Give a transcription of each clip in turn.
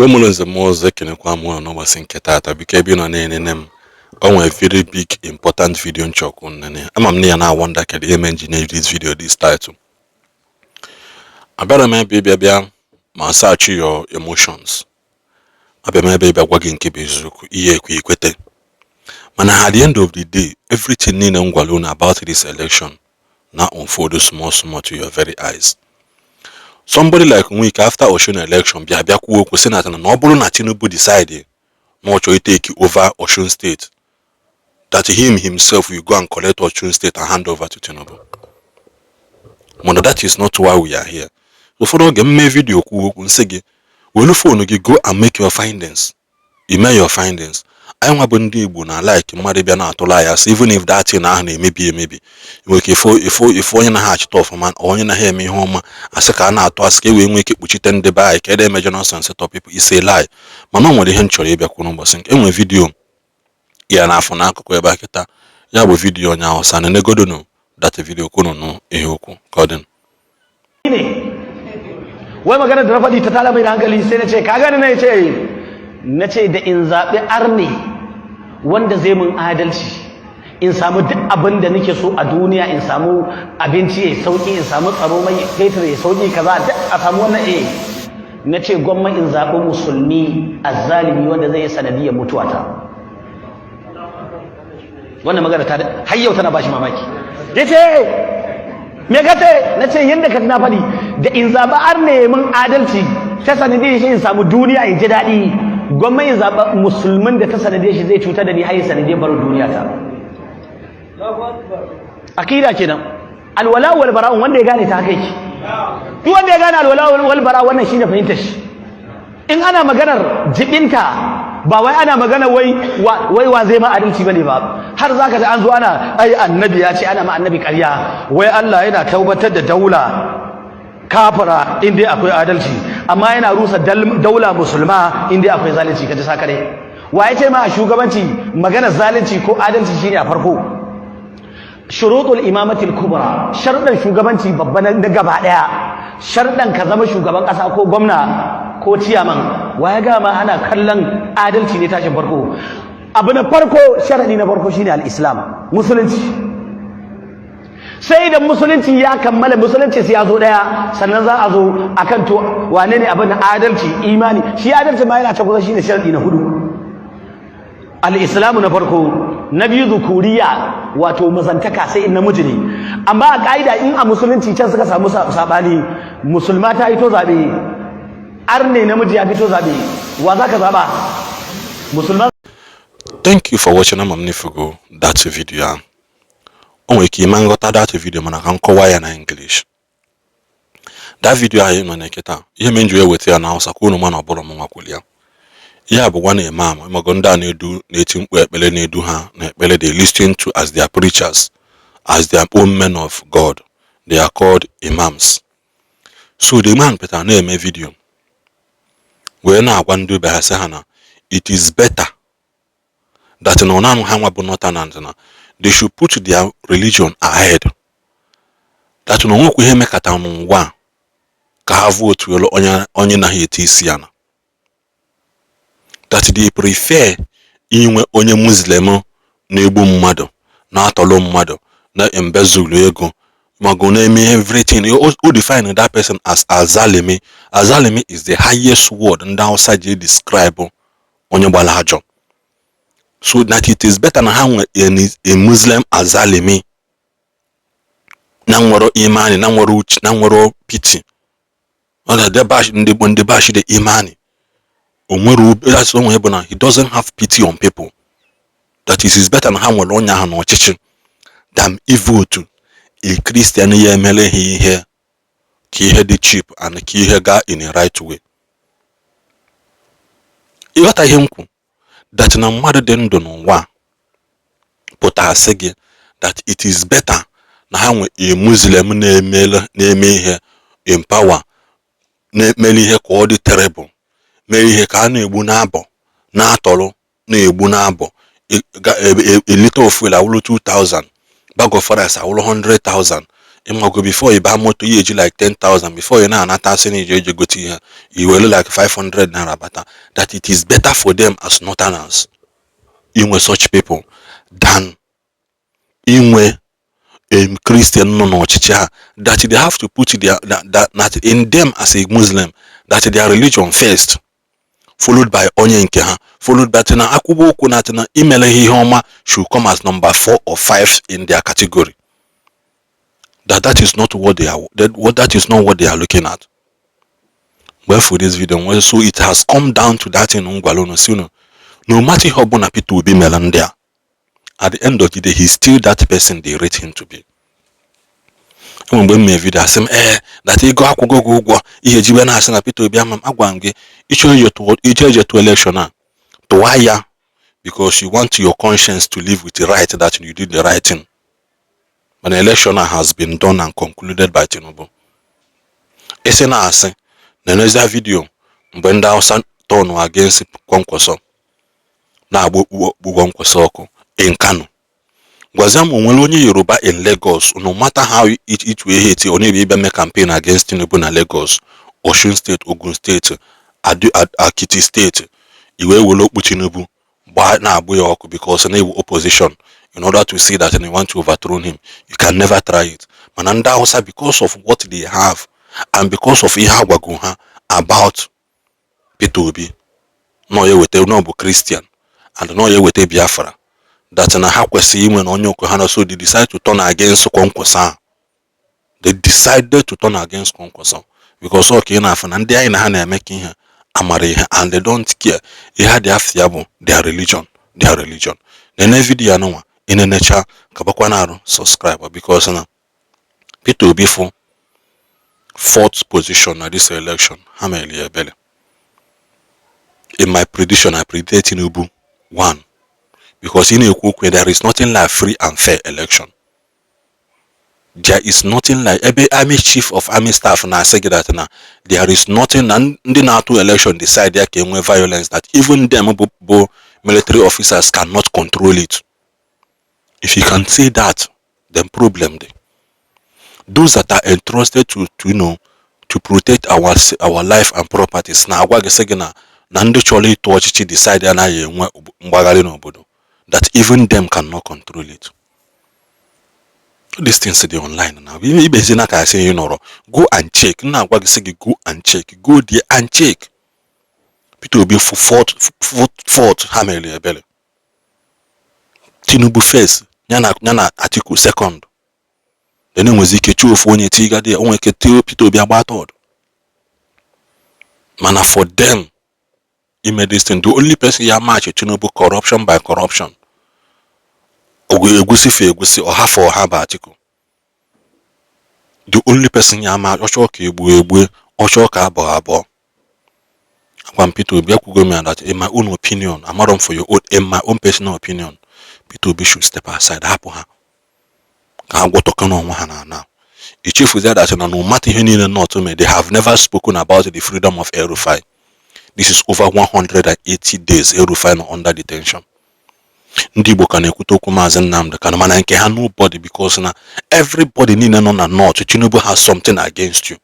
Igbo mụrụ nze m ọzọ, ekenekwa m unu n'ụbọchị nke taata. Biko, ebe ị nọ na-enene m, o nwere very big important video nchọkwu nnene. Ama m na ya na-awonder kedu ihe mere nji nye this video this title. Abịara m ebe ịbịa bịa ma search your emotions. Abịa m ebe ịbịa gwa gị nke bụ eziokwu, ihe ekwe ikwete. Mana at the end of the day, everything niile m gwara unu about this election now unfold small small to your very eyes. Somebody like Wike, after Osun election, bịa bịa kwuo okwu sị na ọ bụrụ na Tinubu decide na ọ chọrọ take over Osun State, that him himself will go and collect Osun State and hand over to Tinubu. Mana that is not why we are here. Ụfọdụ oge mme video kwuo okwu, nsị gị welu phone gị, go and make your findings. You make your findings. Anyị nwa bụ ndị Igbo na like mmadụ bịa na-atụla ya asị, even if that thing ahụ na-emebi emebi. Nwere ike ifo onye naghị achịta ọfụma, onye naghị eme ihe ọma, asị ka a na-atụ asị ka e wee nwee ike kpuchite ndị be anyị ka ede emejọ nonsense to people. Is a lie. Mana o nwere ihe m chọrọ ịbịakwu n'ụbọchị nke enwere video ya n'afọ n'akụkụ ebe a kịta. Ya bụ video onye Hausa na negodonu that video kwunu nụ ihe okwu ka ọ dị. Ne wai magana da na faɗi ta tada mai da hankali, sai na ce, ka gani, na ce, na ce da in zaɓi arne wanda zai mun adalci, in samu duk abin da nake so a duniya, in samu abinci ya sauki, in samu tsaro, mai fetur ya sauki, kaza duk a samu wannan, eh, na ce gwamma in zaɓi musulmi azzalimi wanda zai yi sanadiyar mutuwata. Wannan magana ta har yau tana bashi mamaki. Ya ce, me ka ce? Na ce yadda ka na faɗi, da in zaɓi arne mun adalci, ta sanadiyar shi in samu duniya, in ji daɗi, gwamma in zaɓi musulmin da ta sanadiyar shi zai cutar da ni har sanadiyar barin duniya ta. Akida kenan, alwala wal bara. Wanda ya gane ta haka yake. Duk wanda ya gane alwala wal bara, wannan shine fahimtar shi. In ana maganar jibinta, ba wai ana magana wai wa zai ma adalci bane ba. Har zaka ji an zo ana, ai annabi ya ce, ana ma annabi ƙarya, wai Allah yana tabbatar da daula kafira in dai akwai adalci, amma yana rusa daula musulma in dai akwai zalunci. Kaji sakare. Wa ya ce ma a shugabanci maganar zalunci ko adalci shine a farko? Shurutul imamatil kubra, sharuɗan shugabanci babba na gaba ɗaya, sharuɗan ka zama shugaban ƙasa ko gwamna ko ciyaman, wa ya gama ana kallon adalci ne tashin farko? Abu na farko, sharaɗi na farko shine al-Islam, musulunci. Sai idan musulunci ya kammala, musulunci sai ya zo ɗaya, sannan za a zo akan to wane ne abin adalci, imani. Shi adalci ma yana ta kusa, shine sharaɗi na hudu. Al-Islamu na farko, na biyu zukuriya, wato mazantaka, sai in namiji ne. Amma a ka'ida, in a musulunci can suka samu sabani, musulma ta fito zabe, arne namiji ya fito zabe, wa zaka zaba? Musulma. Thank you for watching. Ama m n'ifugo that video ahụ. O nwere ike ime nghọta that video, mana ka m kọwaa ya na English. That video ahụ nọ na-eketa ihe mere m ji wee weta ya na Hausa ka unu ma na ọ bụrụ m nwa kwuru ya. Ihe a bụ gwa na-eme ama ịmago ndị a na-edu na-eti mkpu ekpere, na-edu ha na ekpere, they listen to as their preachers, as their own men of God. They are called imams. So the man pụtara na-eme video wee na-agwa ndị be ha, sị ha na it is better that na ọnanụ ha nwa bụ northerners na they should put their religion ahead, that na onwekwa ihe mekata n'ụwa ka ha vote onye onye naghị eti isi ya, na that they prefer inwe onye Muslim na-egbu mmadụ, na-atọrọ mmadụ, na embezzle ego, mago na-eme everything. O define that person as azalimi. Azalimi is the highest word ndị Hausa ji describe onye gbara ajọ. So that it is better na ha nwe a Muslim azalimi na nwere imani, na nwere uche, na nwere pity. Ọ na ndị bashi the imani, o nwere, that's onwe bụ na he doesn't have pity on people, that it is better na ha nwere onye ahụ n'ọchịchị than ivote a Christian ya emere ha ihe ka ihe dị cheap and ka ihe gaa in a right way. Ịghọta ihe m kwu, that na mmadụ dị ndụ n'ụwa pụta asị gị that it is better na ha nwe a Muslim na-eme ihe in power, na-emere ihe ka ọ dị terrible, mee ihe ka a na-egbu n'abọ, na-atọrọ, na-egbu n'abọ, a liter of fuel awụrụ 2000, bag of rice awụrụ 100,000. Ịmago, before ị baa moto, ihe eji like 10,000 before ị na-anata, asị na ije eje gote ihe, i were like 500 naira bata. That it is better for them as northerners inwe such people than inwe a Christian nọ n'ọchịchị ha, that they have to put their that in them as a Muslim, that their religion first, followed by onye nke ha, followed by na akwụkwọ okwu na na imele ha ihe ọma should come as number four or five in their category. That is not what they are that, what that is not what they are looking at. Well, for this video, well, so it has come down to that thing m gwara unu, si unu, no matter ihe ọbụla Peter Obi mere ndị a, at the end of the day, he's still that person they rate him to be. Enwe mgbe m mee video, asị m, ee, that ego akwụgo gị ụgwọ ihe jibe na-asị na Peter Obi ama m. Agwa m gị, ịchọ ije eje tụọ election a, tụwa ya because you want your conscience to live with the right that you did the right thing. But election has been done and concluded by Tinubu. Isi na-asị na enezia video mgbe ndị Hausa turn against Kwankwaso, na-agba okpukpu Kwankwaso ọkụ in Kano. Gwazie m, onwere onye Yoruba in Lagos, no matter how it wee hate onye ịbịa mee campaign against Tinubu na Lagos, Osun State, Ogun State, Ekiti State, i wee were okpu Tinubu gbaa na-agbụ ya ọkụ because na ewu opposition in order to see that they want to overthrow him? You can never try it. Mana ndị Hausa, because of what they have and because of ihe agwago ha about Peter Obi, nọ ya eweta na ọ bụ Christian and nọ ya eweta Biafra, that na ha kwesịrị inwe na onye okwu ha na, so they decide to turn against Kwankwaso ahụ. They decided to turn against Kwankwaso because ọ ka ị na-afụ na ndị anyị na ha na-eme ka ihe amara ihe and they don't care. Ihe ha dị afọ ya bụ their religion, their religion. Nene video anụnwa, ịnenecha, kabakwa na arụ subscribe, because na Peter Obi fụ fourth position na this election, ha mere ya ebele. In my prediction, I predicted Tinubu one, because ị na-ekwu okwu, there is nothing like free and fair election. There is nothing like ebe army chief of army staff na-asị gị that na there is nothing na ndị na-atụ election decide ya ka enwee violence, that even them bụ military officers cannot control it. If you can say that, then problem dị. Those that are entrusted to protect our life and properties na-agwa gị, sị gị na ndị chọrọ ịtụ ọchịchị decide anaghị enwe mgbagharị n'obodo, that even them cannot control it. These things dị online now. Ibezi na ka asị ị nọrọ, go and check. M na-agwa gị, sị gị, go and check, go there and check. Peter Obi for fourth, ha mere ebere. Tinubu first, ya na Atiku second, then enwezi ike chụọ ofu onye tigadi ya, o nwere ike tio Peter Obi agba third. Mana for them ime this thing, the only person ya match Tinubu corruption by corruption, egwusi for egwusi, ọha for ọha, bụ Atiku. The only person ya ma ọchọ ka egbue egbue, ọchọ ka abụọ abụọ. Agwa m Peter Obi, ekwugo m ya that in my own opinion, amarọ m for your own, in my own personal opinion, Peter Obi should step aside, hapụ ha ka ha gwọtọkọ n'onwe ha na now. Ichefuzie that na no matter ihe niile North mee, they have never spoken about the freedom of El-Rufai. This is over 180 days El-Rufai nọ under detention. Ndị Igbo ka na-ekwute okwu Maazị Nnamdi Kanu, mana nke ha, nobody, because na everybody niile nọ na North, Tinubu has something against you.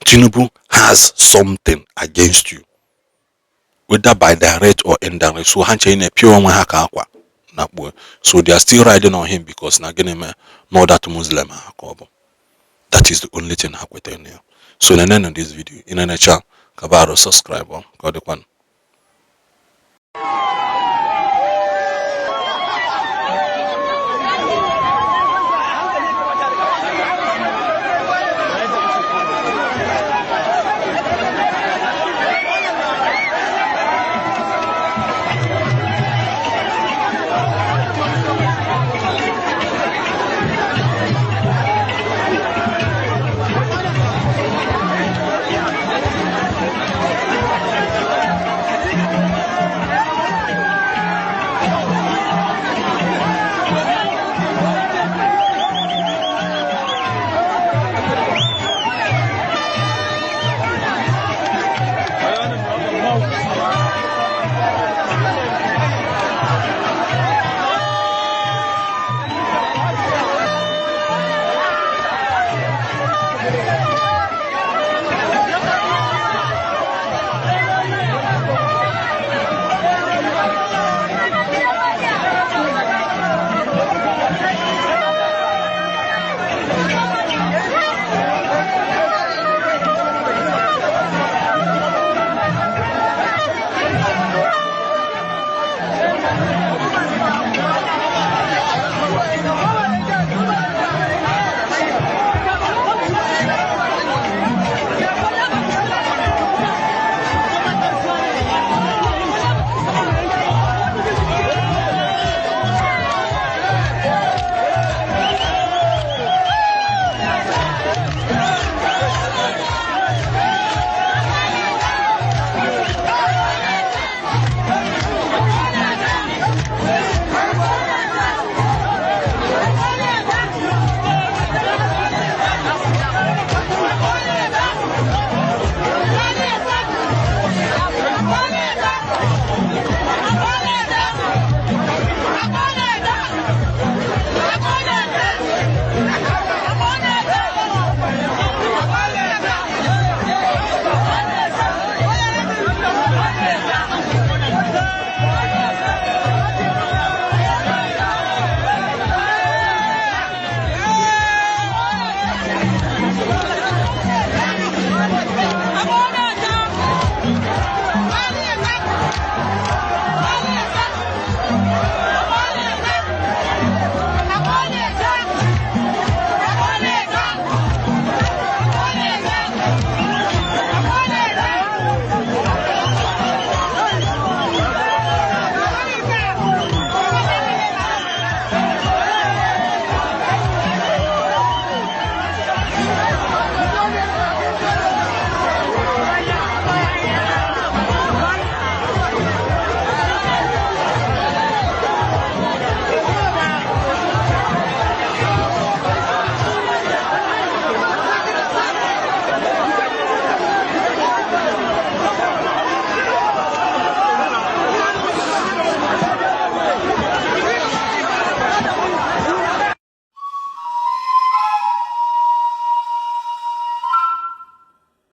Tinubu has something against you, whether by direct or indirect. So ha nche na-epịa onwe ha ka akwa na kpuo. So they are still riding on him because na gịnị mee no, that Muslim ha ka ọ bụ. That is the only thing ha kwetara na ya. So nenenu this video, ị nenecha, kaba arụ subscribe, ka ọ dịkwanụ.